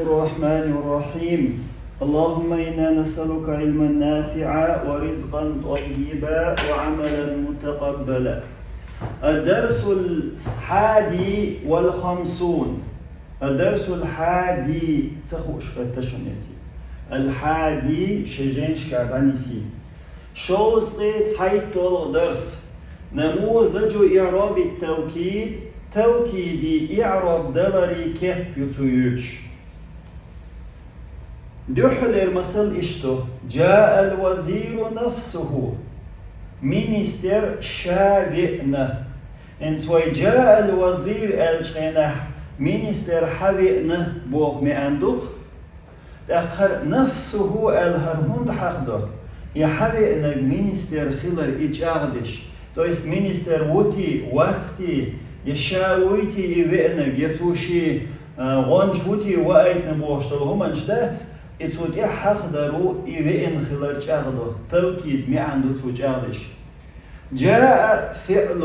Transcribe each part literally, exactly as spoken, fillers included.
الرحمن الرحيم. اللهم إنا نسألك علما نافعا ورزقا طيبا وعملا متقبلا. الدرس الحادي والخمسون. الدرس الحادي, ца хууш хетта шуна эци. الحادي, ши жемчугаш дӀанисий. Шовзткъеи цхьайтталгӀа дарс. نموذج إعراب التوكيد, тавкида иӀраб далара кеп ю цо йоьцуш. Дуьххьалера масал иштта: جاء الوزير نفسه. Министр ша веана. ХӀинца вай جاء الوزير аьллачу хенахь министр хьавеана боху маьӀна ду-кх. ТӀаккха хӀара نفسه аьлла хӀара хӀунда хьахдо? И хьавеанарг министр хилар и чӀагӀдеш. То есть министр вуй-те, вац-те, я ша вуй-те и веанарг, я цо шен, а, гӀонча вуй-те ваийтина бохуш долу хӀуманаш дац, и цу тӀехь хьахдар ву и веана хилар чӀагӀдо, тавкид маьӀна ду цо чӀагӀдеш. جاء فعل,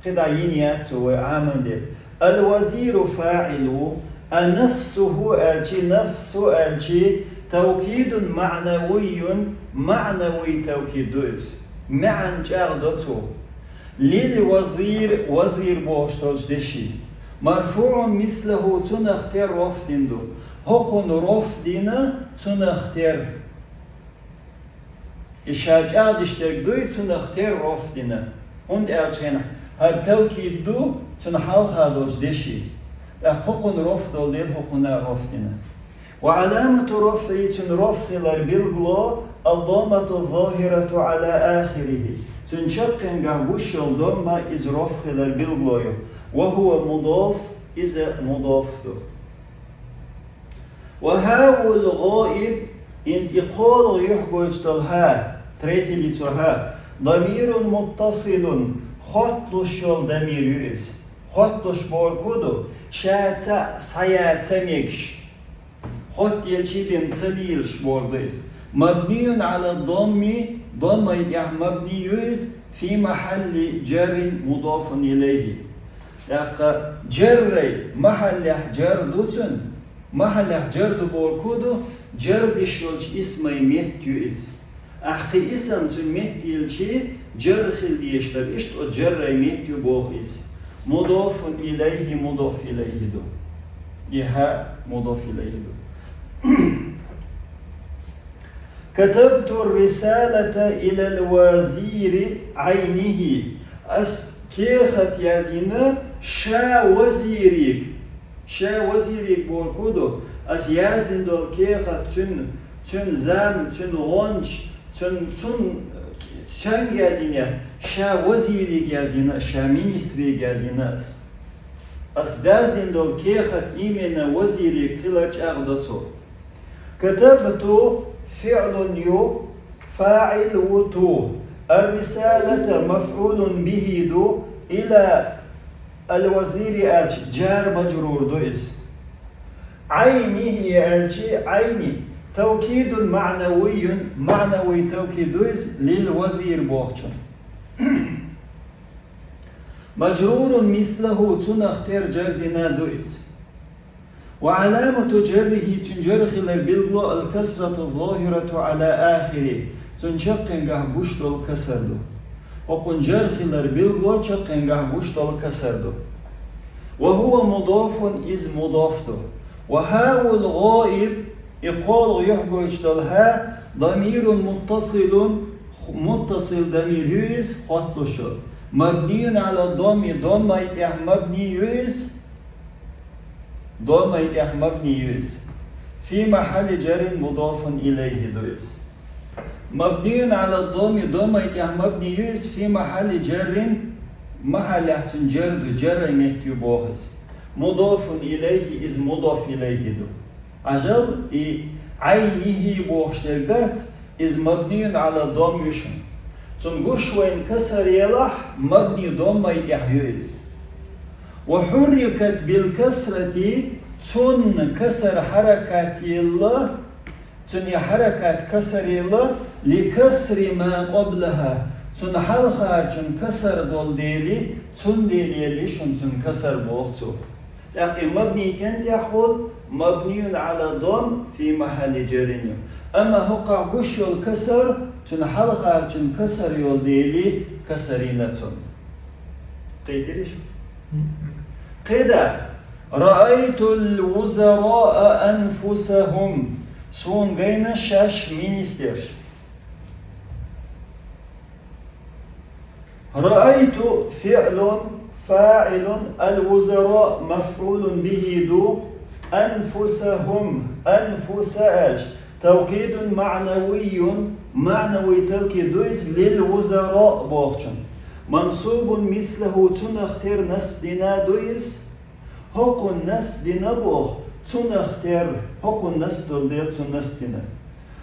кхидӀа йина яц цо вай Ӏамадер. الوزير فاعل ву, а نفسه аьлчи, نفس аьлчи, توكيد معنوي, маънавий тавкид ду иза. МаьӀна чӀагӀдо цо. للوزير, вазир бохуш долчу деши. مرفوع مثله, цунах тера роф дина ду. ХӀокхунна роф дина, цунах тера. И ша чӀагӀдеш дерг дуй, цунах тера роф дина. ХӀунда аьлча хенахь хӀара тавкид ду цунна хьалха долчу деши. ТӀаккха хӀокхунна роф долу дела, хӀокхунна а роф дина. وعلامة رفعه, цуьнан роф хилар билгало, الضمة الظاهرة على آخره. Цуьнан чаккхенгахь гуш йолу домма иза роф хилар билгало ю. وهو مضاف, иза мудоф ду. وهاء الغائب, хӀинца и кхоалгӀа юьхь гойтуш долу хӀа, третье лицо хӀа, ضمير متصل, хотталуш йолу дамир ю иза. Хотталуш бохург хӀун ду? Ша цхьаъ схьаяла ца мегаш. Хоттаелча дина ца лелаш бохург ду иза. مبني على الضم, доммай тӀехь мабни ю иза, في محل جر مضاف إليه. ТӀаккха джаррай, махьаллехь джар ду цуьнан, махьаллехь джар ду бохург хӀун ду, джар деш йолчу исмай метта ю иза. Ахь кхин исам цуьнан метта елчи, джар хила дезаш дара, иштта оцу джаррай метта ю боху иза. مضاف إليه, мудоф илайхи ду. И хӀа мудоф илайхи ду. كتبت الرسالة إلى الوزير عينه. Ас кехат яздина ша вазирига. Ша вазирига бохург хӀун ду? Ас яздина долу кехат цуьнан, цуьнан зама, цуьнан гӀонча, цуьнан, цуьнан, цуьнга яздина яц. Ша вазирига яздина, ша министрига яздина ас. Ас даздина долу кехат именно вазирига хилар чӀагӀдо цо. كتبت فعل ю, فاعل ву ту. الرسالة مفعول به ду, إلى الوزير аьлча, جار مجرور ду иза. عينه аьлча, Ӏайни, توكيد معنوي, маънавий тавкид ду иза, للوزير бохучун. مجرور مثله, цунах тера джар дина ду иза. وعلامة جره, цуьнан джар хилар билгало, الكسرة الظاهرة على آخره, цуьнан чаккхенгахь гуш долу касар ду. ХӀокхунна джар хилар билгало, чаккхенгахь гуш долу касар ду. وهو مضاف, иза мудоф ду. وهاء الغائب, и кхоалгӀа юьхь гойтуш долу хӀа, ضمير متصل, муттасил дамир ю иза, хотталуш йолу. مبني على الضم, доммай тӀехь мабни ю иза, доммай тӀехь мабни ю иза. في محل جر مضاف إليه ду иза. مبني على الضم, доммай тӀехь мабни ю иза, في محل جر, махьаллехь цуьнан джар ду, джаррай метта ю боху иза. مضاف إليه, иза мудоф илайхи ду. Ажал и Ӏайнихи бохуш дерг дац, иза مبني على الضم ю шуна. Цунна гуш вайна касар елахь, мабни доммай тӀехь ю иза. وحركت بالكسرة, цунна касар хьаракат елла, цунна и хьаракат касар елла, لكسر ما قبلها, цунна хьалхарчун касар долу дели, цундела елла шуна цунна касар боху цо. ТӀаккха и мабни кӀентӀехь хуьлу, مبني على الضم في محل جر. Амма хӀокхахь гуш йолу касар, цуьнан хьалхарчун касар йолу дела, касар йина цунна. Кхийтира шу? КхидӀа: رأيت الوزراء أنفسهم. Суна гайна шаьш министерш. رأيت فعل فاعل، الوزراء مفعول به ду, أنفسهم، أنفس аьлча, توكيد معنوي, маънавий тавкид ду иза, للوزراء бохучун. منصوب مثله, цунах тера насб дина ду иза. ХӀокхунна насб дина боху, цунах тера, хӀокхунна насб долу дела цунна насб дина.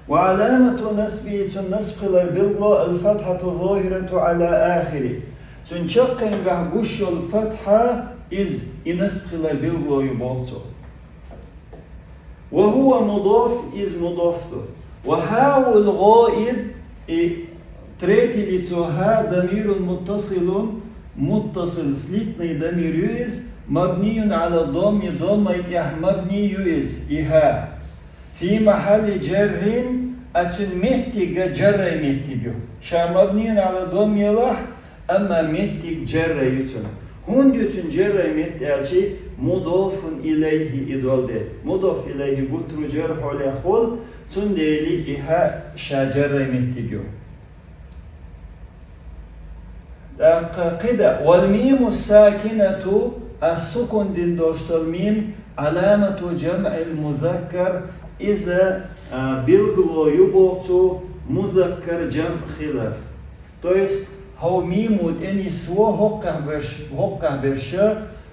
وعلامة نصبه, цунна насб хилар билгало, الفتحة الظاهرة على آخره. Цуьнан чаккхенгахь гуш йолу фатхьа, иза, и насб хилар билгало ю боху цо. وهو مضاف, иза мудоф ду. وهاء الغائب, и третье лицо ха, ضمير متصل, муттасил, слитный дамир ю иза, مبني على الضم, доммай тӀехь мабни ю иза, и ха. في محل جر, а цуьнан меттиг а джаррай меттиг ю. Ша مبني على الضم елахь, амма меттиг джаррай ю цуьнан. ХӀунда ю цуьнан джаррай метта аьлча, مضاف إليه и долу дела. Мудоф илайхи гуттар а джарр хьолехь хуьлу, цундела и ха ша джаррай меттиг ю. ТӀаккха кхидӀа: والميم الساكنة, а сукун дина долуш долу мим, علامة جمع المذكر, иза, а, билгало ю боху цо музаккар джамъ хилар. То есть, хӀокху мимо тӀенисво хӀокхуьнах берш, хӀокхуьнах берш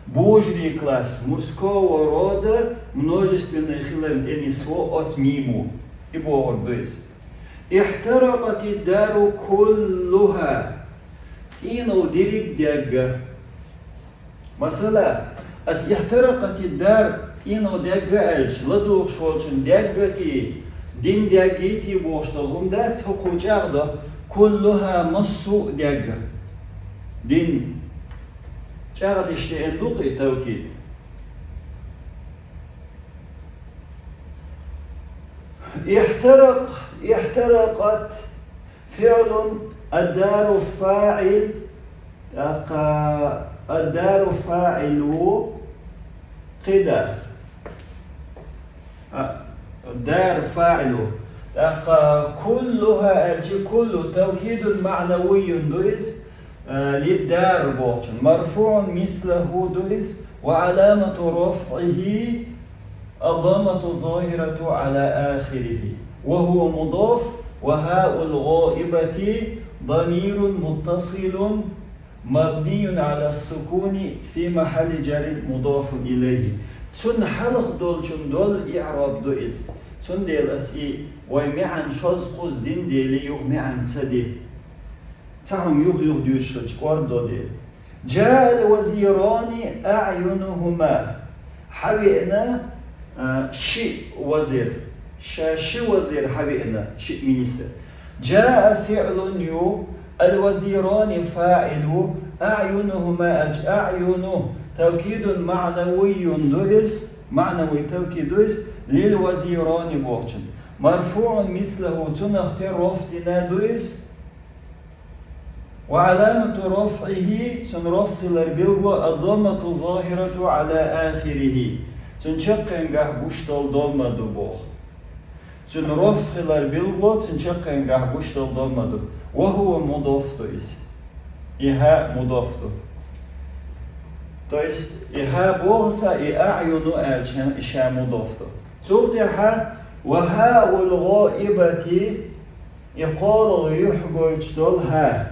божарий класс мужского рода множественный хиларна тӀенисво оцу мимо. И бохург ду иза. احترقت الدار كلها. ЦӀийнал дерриг а даьгна. Масала, ас احترقت الدار, цӀийнал даьгна аьлча, ладугӀуш волчун даьгна те, дин даьгна те бохуш долу хӀума дац, хӀокхо чӀагӀдо, كلها, массо а даьгна. Дин чӀагӀдеш деана ду-кх и тавкид. احترق, احترقت, فعل, الدار فاعل, тӀаккха الدار فاعل ву, кхидӀа. А, الدار فاعل ву. ТӀаккха كلها аьлча, كل توكيد معنوي ду иза, а, للدار бохучун. مرفوع مثله ду иза, وعلامة رفعه الضمة الظاهرة على آخره، وهو مضاف، وهاء الغائبة ضمير متصل مبني على السكون في محل جر مضاف إليه. Цунна хьалха долчун долу иъраб ду иза. Цундела ас и вай маьӀна шозза-кхузза дина дела, юха маьӀна ца де. Цхьа хӀума юха-юха дуьйцуш хилча кӀордо дела. جاء الوزيران أعينهما. Хьавеана, а, шиъ вазир. Ша ши вазир хьавеана, шиъ министр. جاء فعل ю, الوزيران فاعل ю, أعينهما аьлча, أعين توكيد معنوي ду иза, маънавий тавкид ду иза, للوزيران бохучун. مرفوع مثله, цунах тера рафӀ дина ду иза. وعلامة رفعه, цуьнан рафӀ хилар билгало, الضمة الظاهرة على آخره, цуьнан чаккхенгахь гуш долу домма ду боху. Цуьнан рафӀ хилар билгало, цуьнан чаккхенгахь гуш долу домма ду. وهو مضاف ду иза. И хӀа мудоф ду. То есть, и хӀа боху аса, и أعين аьлча, и ша мудоф ду. Цул тӀаьхьа, وهاء الغائبة, и кхоалгӀа юьхь гойтуш долу хӀа.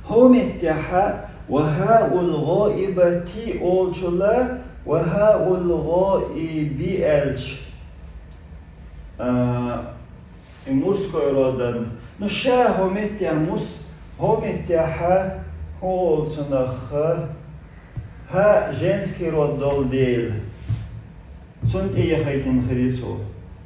ХӀокху меттехь وهاء الغائبة олучул وهاء الغائب аьлча, а, и мужской родан. Ну, ша хӀокху меттехь мужс-, хӀокху меттехь хӀун олу цунах, хӀа женский род долу дела. Цунна тӀе яхийтина хир ю цо.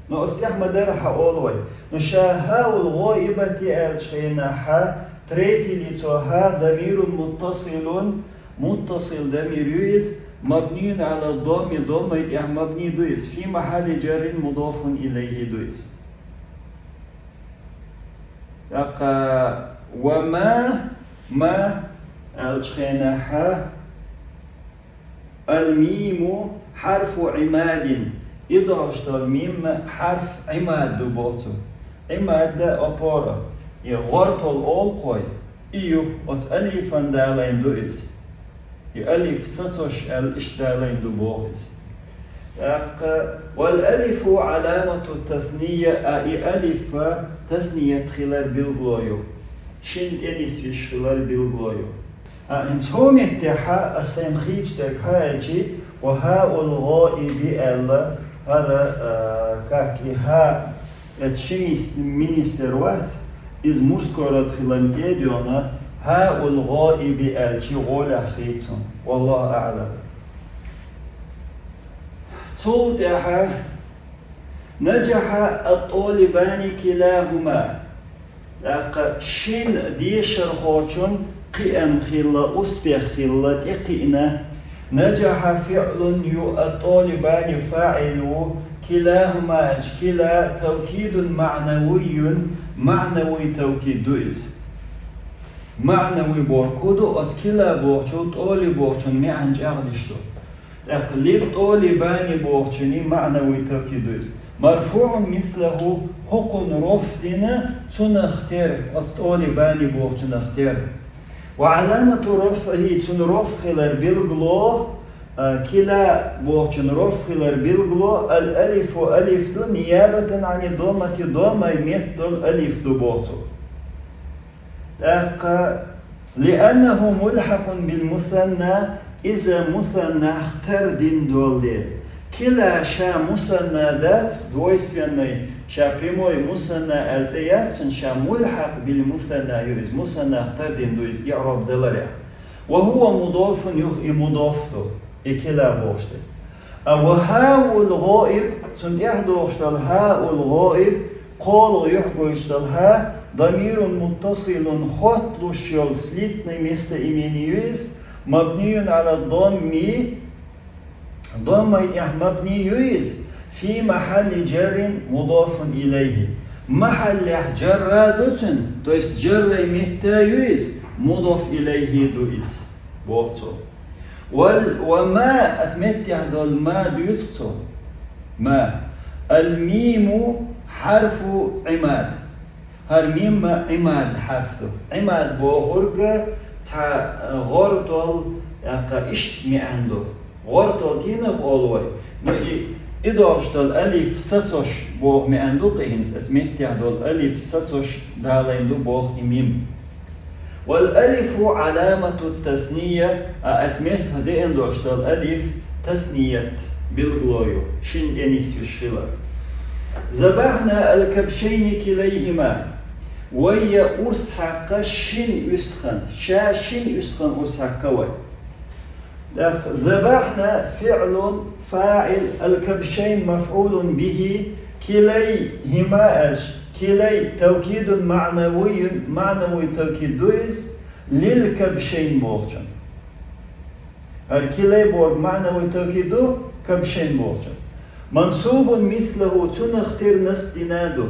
Но аса тӀехь ма-дарра хьан олу вай. Но ша هاء الغائبة аьллачу хенахь, третье лицо хӀа ضمير متصل, муттасил дамир ю иза, مبني على الضم, доммай тӀехь мабни ду иза. في محل جر مضاف إليه ду иза. ТӀаккха وما, ма аьлча хенахьа, الميم حرف عماد. И долуш дола мим хьарф Ӏимад ду боху цо. Ӏимад опора. И гӀортол олу кхой, и ю, оцу алифан далийна ду иза. И алиф сацош аьлла иштта далийна ду боху иза. ТӀаккха والألف علامة التثنية, а и алиф тасният хилар билгало ю. Шин тӀе нисвиш хилар билгало ю. А, хӀинца хӀокху меттехьа ас сайна хийцадерг хӀа аьлчи, وهاء الغائب аьлла, хӀара, а, как и хӀа, эт ши мис-, министр вац, иза мужской род хиларна тӀе а доьгӀна, هاء الغائب аьлчи гӀолехь хийца хӀуна. والله أعلم. Цул тӀаьхьа نجح الطالبان كلاهما. ТӀаккха шин дешархочун кхиам хилла, успех хилла, тӀекхиъна. نجح فعل ю, الطالبان фаӀил ву, كلاهما аьлча, кила توكيد معنوي, маънавий тавкид ду иза. Маънавий бохург хӀун ду, оцу кила бохучул тӀоли бохучун маьӀна чӀагӀдеш ду. ТӀаккха للطالبان бохучун маънавий тавкид ду иза. مرفوع مثله, хӀокхунна рофӀ дина, цунах тера, оцу طالبان бохучунах тера. وعلامة رفعه, цунна рофӀ хилар билгало, а, кила бохучун рофӀ хилар билгало, الألف, алиф ду, نيابة عن الضمة, доммай меттадолу алиф ду боху цо. ТӀаккха لأنه ملحق بالمثنى, иза мусаннах тардина долу дела. Кила ша мусанна дац, двойственный, ша прямой мусанна аьлла цӀе яц цуьнан, ша ملحق بالمثنى ю иза, мусаннах тардина ду иза, иъроб даларехь. وهو مضاف, юха и мудаф ду, и кила бохуш дерг. А وهاء الغائب, цунна тӀехь догӀуш долу هاء الغائب, кхоалгӀа юьхь гойтуш долу хӀа, ضمير متصل, хотталуш йолу слитный местоимени ю иза, مبني على الضم, доммай тӀехь мабни ю иза, في محل جر مضاف إليه. Махьаллехь джарра ду цуьнан, то есть джаррай метта ю иза, مضاف إليه ду иза, боху цо. Вал, ва ма, ас меттехь долу ма дуьйцу цо. Ма. Ал-миму хьарфу Ӏимад. ХӀара мим Ӏимад хьарф ду. Ӏимад бохург цхьа, э, гӀортол, яккха иштта маьӀна ду. ГӀортол тийна олу вай. Ну и, и долуш долу алиф сацош боху маьӀна ду кхин хӀинца, ас меттехь долу алиф сацош далийна ду боху и мим. Вал алифу Ӏаламату тасния, а ас меттехь деана долуш долу алиф тасният билгало ю, шин тӀе нисвеш хилар. Забахна ал-кабшайни килайхима. Вай я урс хьаккха шин уьстагӀан, ша шин уьстагӀан урс хьаккха вай. ТӀаккха забахна фиълун фаӀил, ал-кабшайн мафӀулун бихи, килайхима аьлча, килай тавкидун маънавийюн, маънавий тавкид ду иза, лил-кабшайн бохучун. ХӀара килай бохург маънавий тавкид ду, кабшайн бохучун. Мансубун мислаху, цунах тера насб дина ду.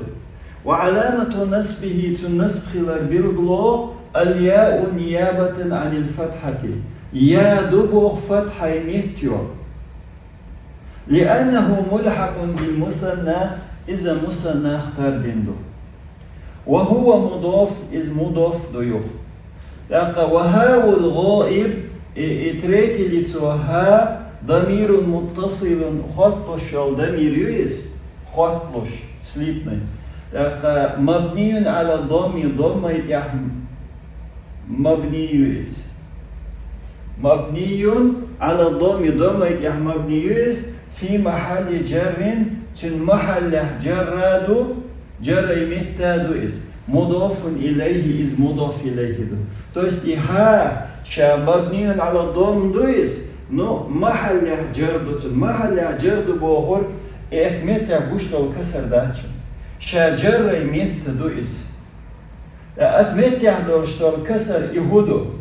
Ва Ӏаламату насбихи, цун насб хилар билгало, ал-яу ниябатан Ӏанил фатхьати. Я ду боху фатхьай метта йолу. Лианнаху мулхьакъун бил мусанна, иза мусаннах тардина ду. Ва хӀува мудоф, иза мудоф ду юха. ТӀаккха ва хӀаул гӀаиб, и, и третье лицо хӀа, дамирун муттасилун, хотталуш йолу дамир ю иза, хотталуш, слитный. ТӀаккха мабниюн Ӏала домми, доммай тӀехь мабни ю иза. Мабниюн Ӏала домми, доммай тӀехь мабни ю иза, фи махьалли джаррин, цуьнан махьаллехь джарра ду, джаррай метта ду иза. Мудофун илайхи, иза мудоф илайхи ду. То есть и хӀа, ша мабниюн Ӏала домм ду иза, ну, махьаллехь джар ду цуьнан. Махьаллехь джар ду бохург, и эцу меттехь гуш долу касар дац шуна. Ша джаррай метта ду иза. Ас меттехь долуш долу касар и хӀу ду.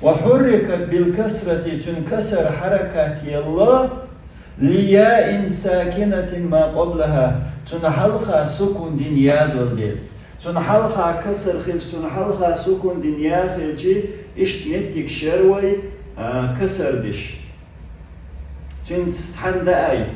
وحركت بالكسرة, цуьнан касар хьаракат елла, لياء ساكنة ما قبلها, цунна хьалха сукун дина я долу дела. Цунна хьалха касар хилча, цунна хьалха сукун дина я хилча, иштта меттиг шер вай, а, касар деш. Цуьнца цхьаьна даийта.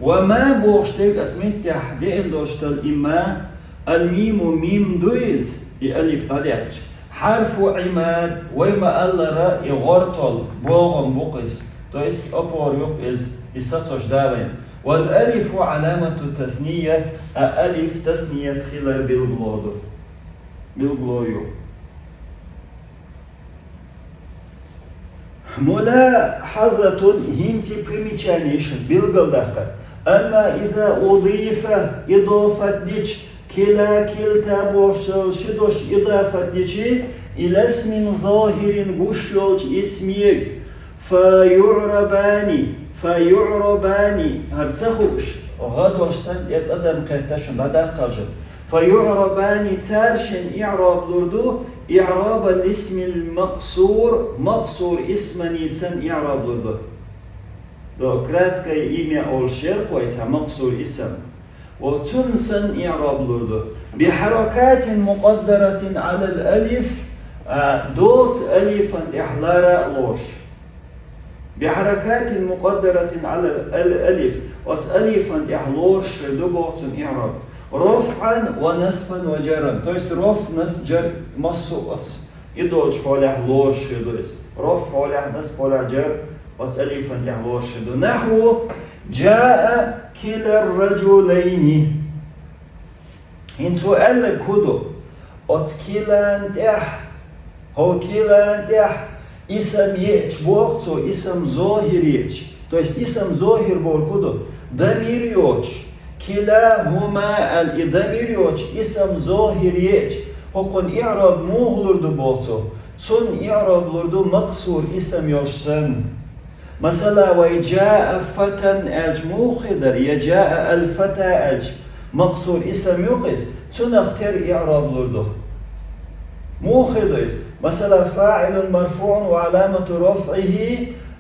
وما бохуш дерг аса меттехь деана долуш долу и ма, الميم, мим ду иза, и алиф дӀадаьккхича. حرف عماد, вай ма-аллара, и гӀортол, богӀам бу-кх иза, то есть опора ю-кх иза, и сацош далийна. والألف علامة التثنية, а алиф тасният хилар билгало ду. Билгало ю. ملاحظة, хӀинца примечание, билгалдаккха. أما إذا أضيف, идофат дича, كلا, كلتا бохуш долу ши дош идофат дича, إلى اسم ظاهر, гуш йолчу исмега, فيعربان, فيعربان, хӀара ца хууш, гӀа долуш санна, тӀе адам кхетта шуна дӀадаккхалжа. فيعربان, цара шен иӀроб лур ду, إعراب الاسم المقصور, макъсур исманий санна иӀроб лур ду. До краткое имя олуш яра-кх вай цхьа макъсур исам. Ва цунна санна иӀроб лур ду. بحركات مقدرة على الألف, а, доцу алифан тӀехь лара а лоруш. بحركات مقدرة على الألف, оцу алифан тӀехь лоруш хир ду боху цунна иӀроб. رفعا ونصبا وجرا. То есть роф, насб, джар массо а оцу и долчу хьолехь лоруш хир ду иза. Роф хьолехь, насб хьолехь, джар оцу алифан тӀехь лоруш хир ду. نحو جاء كلا الرجلين. ХӀинца цо аьлларг хӀун ду? Оцу كلا-н тӀехь, хӀо كلا-н тӀехь исам еъча боху цо, исам зохир еъча. То есть исам зохир бохург хӀун ду? Дамир йоцуш. كلاهما аьлла и дамир йоцуш исам зохир еъча, хӀокхунна иӀроб муха лур ду боху цо? Цунна иӀроб лур ду макъсур исам йолуш санна. Масала, вай جاء فتى аьлча муха хир дара, я جاء الفتى аьлча, макъсур исам ю-кх иза, цунах тера иӀроб лур ду. Муха хир ду иза? Масала, فاعل مرفوع وعلامة رفعه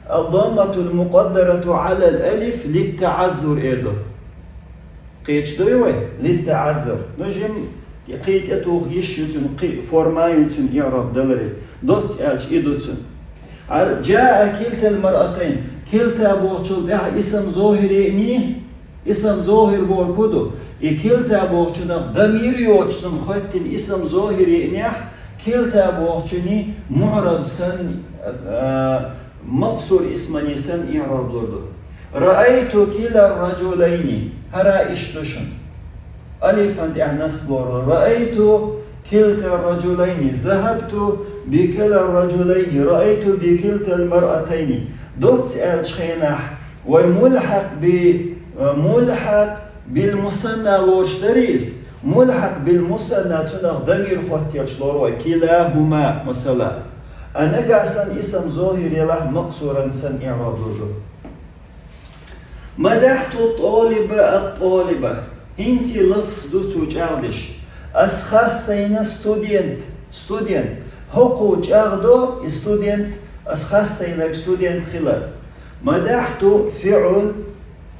الضمة المقدرة على الألف للتعذر эр ду. Кхеташ дуй вай? للتعذر. Ну, жим кхин тӀетуху йиш ю цуьнан, кхин форма ю цуьнан иӀроб даларе. Доцца аьлча и ду цуьнан. А, جاء كلتا المرأتين. كلتا бохучул тӀаьхьа исам зохир еъний? Исам зохир бохург хӀун ду? И كلتا бохучунах дамир йоцуш цунна хоьттина исам зохир еънехь, كلتا бохучунна муӀраб санна, а, макъсур исманий санна иӀроб лур ду. رأيت كلا الرجلين. ХӀара иштта ду шуна. Алифан тӀехь насб лору. رأيت كلتا الرجلين. ذهبت بكلا الرجلين. رأيت بكلتا المرأتين. Доцца аьллачу хенахь вай ملحق ب، ملحق بالمثنى лоруш дарий иза? ملحق بالمثنى цунах дамир хоттаелча лору вай. كلاهما, масала. А нагахь санна исам зохир елахь, макъсуран санна иӀроб лур ду. مدحت الطالب الطالبة. ХӀинца лафз ду цо чӀагӀдеш. Ас хастайна студент, студент. ХӀокхо чӀагӀдо и студент, ас хастайнарг студент хилар. مدحت فعل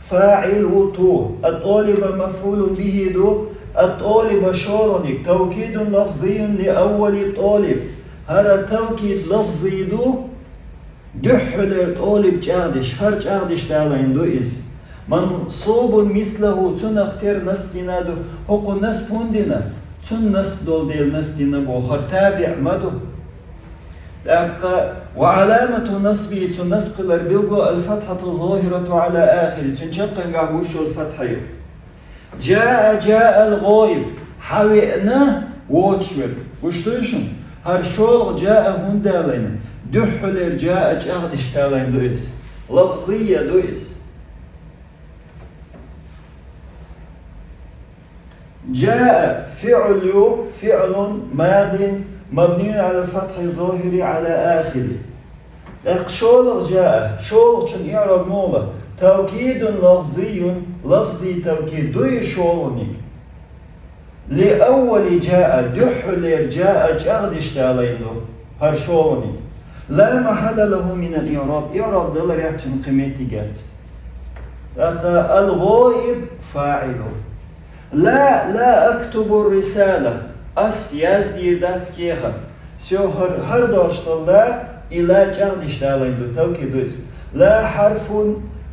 فاعل ву تو. الطالب مفعول به ду. الطالب шолгӀаниг. توكيد لفظي لأول طالب. ХӀара тавкид лафзий ду. Дуьххьалера طالب чӀагӀдеш, хӀара чӀагӀдеш далийна ду иза. منصوب مثله, цунах тера насб дина ду, хӀокхо насб хӀунда дина? Цунна насб долу дела насб дина боху, хӀара табиӀ ма ду. ТӀаккха وعلامة نصبه, цу насб хилар билгало الفتحة الظاهرة على آخره, цуьнан чаккхенгахь гуш йолу фатхьа ю. جاء، جاء الغائب, хьавеана воцуш верг. Гуш дуй шуна? ХӀара шолгӀа جاء хӀунда далийна? Дуьххьалера جاء чӀагӀдеш далийна ду иза. Лафзийя ду иза. جاء فعل ю, فعل ماض مبني على الفتح الظاهر على آخره. ТӀаккха шолгӀа جاء, шолгӀачун иӀроб муха ло? توكيد لفظي, лафзий тавкид ду и шолгӀаниг. لأول جاء, дуьххьалера جاء чӀагӀдеш далийна ду хӀара шолгӀаниг. لا محل له من الإعراب, иъраб даларехь цун кхин меттиг яц. ТӀаккха الغائب فاعله. لا, لا أكتب الرسالة. Ас яздийр дац кехат. Всё, хӀара, хӀара дош дола ла, и ла чӀагӀдеш далийна ду, тавкид ду иза. لا حرف,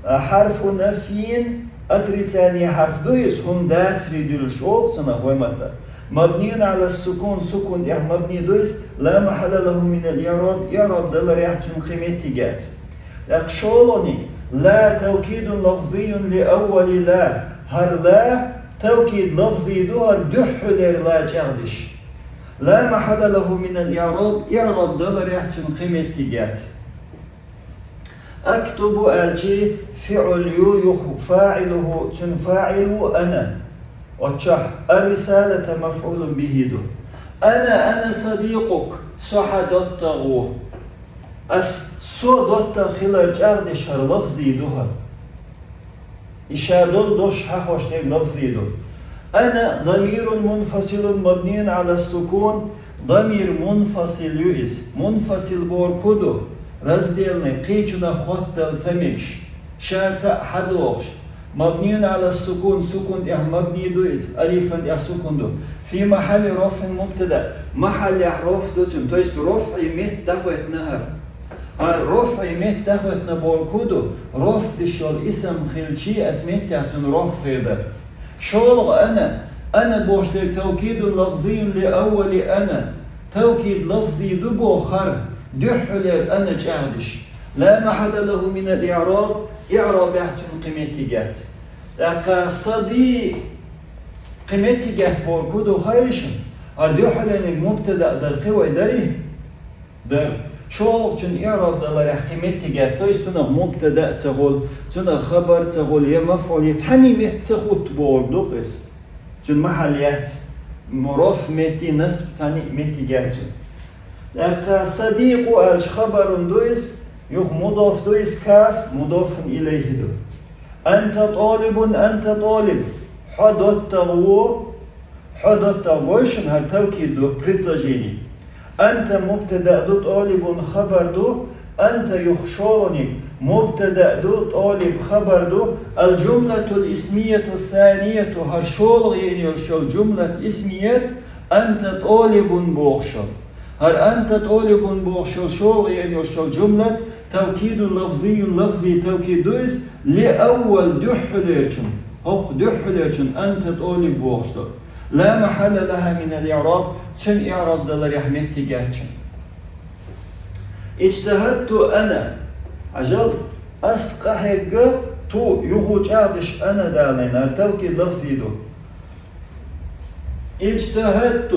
а, حرف نفي, отрицание хьарф ду иза, хӀума дацаре дуьллуш оал цунах вай маттахь. مبني على السكون, сукун тӀехь мабни ду иза, لا محل له من الإعراب, иъраб даларехь цун кхин меттиг яц. ТӀаккха шолгӀаниг, لا توكيد لفظي لأول لا. ХӀара ла тавкид лафзи ду, хӀара дуьххьалера ла чӀагӀдеш. لا محل له من الإعراب, иъраб даларехь цун кхин меттиг яц. أكتب аьлча фиӀл ю, юха فاعله, цун фаӀил ву أنا. Оццахь الرسالة مفعول به ду. أنا, أنا صديقك, со хьа доттагӀа ву. Ас со доттагӀа хилар чӀагӀдеш хӀара лафзи ду хӀара. И ша долу дош хьахош дерг лафзи ду. أنا ضمير منفصل مبني على السكون, дамир мунфасил ю иза. Мунфасил бохург хӀун ду? Разделный, кхечунах хоттадала ца мегаш. Ша цхьаъ хьадогӀуш. مبني على السكون, сукун тӀехь мабни ду иза, алифан тӀехь сукун ду. في محل رفع مبتدأ, махьаллехь рофӀ ду цун, то есть рофӀи метта дӀахӀоьттина хӀара. ХӀара рофӀи метта дӀахӀоьттина бохург хӀун ду? РофӀ деш йолу исам хилча, оцу меттехь цунна рофӀ хир дара. ШолгӀа أنا, أنا бохуш дерг توكيد لفظي لأول أنا. Тавкид лафзи ду боху хӀара, дуьххьалера أنا чӀагӀдеш. لا محل له من الإعراب, иърабехь цун кхин меттиг яц. ТӀаккха صديق кхин меттиг яц бохург хӀун ду хаийша? ХӀара дуьххьалениг мубтада дара кхин вай дарий? Дара. ШолгӀачун иъраб даларехь кхин меттиг яц, то есть цунах мубтада а ца хуьлу, цунах хабар а ца хуьлу, я мафӀул, я цхьаьний метта ца хӀутту бохург ду-кх иза. Цуьнан махьал яц, м, рофӀ метте, насб цхьаьний меттиг яц цуьнан. ТӀаккха صديق аьлча хабарун ду иза, юха мудоф ду иза, каф мудофун илайхи ду. أنت طالب, أنت طالب, хьо доттагӀа ву, хьо доттагӀа ву, шуна хӀара тавкид ду, предложение. أنت мубтада ду, طالب хабар ду, أنت юха шолгӀаниг мубтада ду, طالب хабар ду, الجملة الاسمية الثانية, хӀара шолгӀа еана йолуш йолу жумлат исмият, أنت طالب бохуш йолу. ХӀара أنت طالب бохуш йолу шолгӀа еана йолуш йолу жумлат, توكيد لفظي, лафзи тавкид ду иза, لأول дуьххьалерчун, хӀокху дуьххьалерчун أنت طالب бохуш долу. لا محل لها من الإعراب, цуьнан иъраб даларехь меттиг яц цуьнан. اجتهدت أنا. Хьажал, ас къахьегна, ту юха чӀагӀдеш أنا далийна, хӀара тавкид лафзи ду. اجتهدت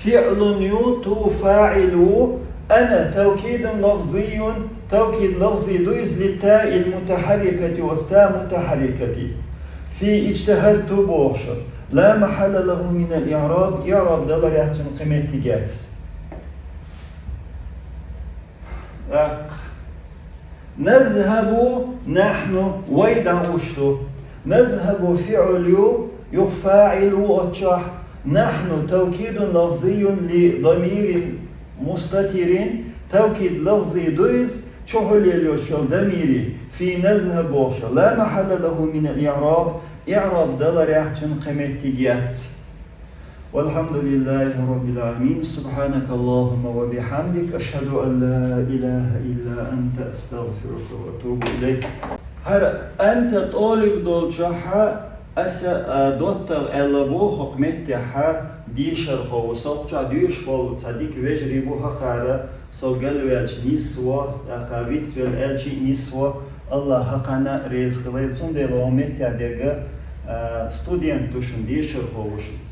فعل ю, تو فاعل ву, أنا توكيد لفظي, тавкид лафзи ду иза, للتاء المتحركة, оцу та мутахьаррикати. في اجتهدت бохуш. لا محل له من الإعراب, иъраб даларехь цуьнан кхин меттиг яц. ТӀаккха. نذهب نحن, вай дӀагӀуш ду. نذهب фиӀл ю, юха фаӀил ву оццахь. نحن توكيد لفظي لضمير مستتر, тавкид лафзи ду иза, чухуьллуш йолу дамире, في نذهب бохуш. لا محل له من الإعراب, иъраб даларехь цуьнан кхин меттиг яц. والحمد لله رب العالمين. سبحانك اللهم وبحمدك. أشهد أن لا إله إلا أنت. أستغفرك وأتوب إليك. ХӀара أنت طالب долчохь аса, а, доттагӀа аьлла боху хӀокху меттехь дешархо ву. Со кху чохь доьшуш болу цхьа дика вежарий бу хӀокхара, со галвелча нисво, тӀаккха вицвелла аьлча а нисво, АллахӀ хӀокхарна а реза хилийла. Цундела хӀокху меттехь дерг, а, студент ду шуна, дешархо ву шуна.